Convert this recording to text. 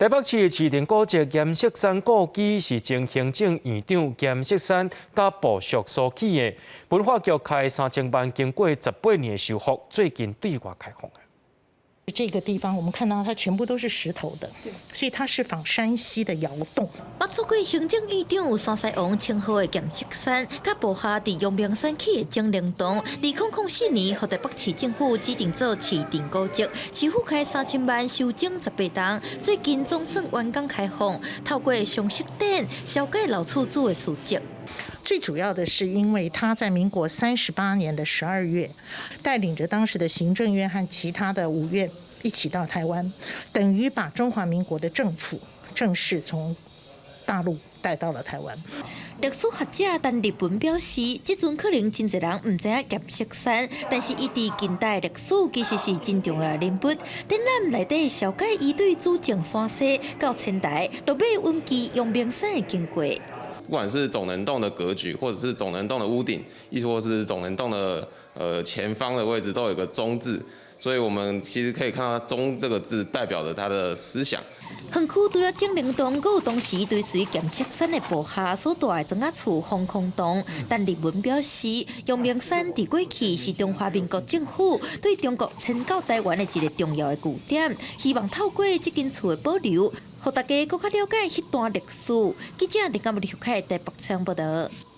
台北市士林古蹟閻錫山故居是前行政院長閻錫山佮部屬所起的，文化局開3000萬，經過18年的修復，最近對外開放。這個地方我們看到它全部都是石頭的，所以它是仿山西的窯洞。捌做過行政院長山西王稱號的閻錫山，佮部下佇陽明山起的鐘靈洞，2004年予台北市政府指定做市定古蹟，市府開3000萬修整18冬，最近總算完工開放，透過常設展，紹介老厝主的事蹟。最主要的是，因為他在民國38年的12月，帶領着當時的行政院和其他的五院一起到台灣，等於把中華民國的政府正式從大陸帶到了台灣。歷史學者陳立文表示，這陣可能真濟人毋知影閻錫山，但是伊佇近代歷史其實是真重要的人物。展覽內底紹介伊對主政山西到遷台，落尾隱居陽明山的經過。不管是總能洞的格局，或者是總能洞的屋頂，亦或是總能洞的前方的位置，都有個忠字，所以我們其實可以看到“忠”這個字代表着他的思想。園區除了鐘靈洞，閣有當時追隨閻錫山的部下所蹛的莊仔厝防空洞。陳立文表示，陽明山佇過去是中華民國政府對中國遷到台灣的一個重要的據點，希望透過這間厝的保留，予大家閣較了解彼段歷史。記者林嘉文、李秀凱台北採訪報道。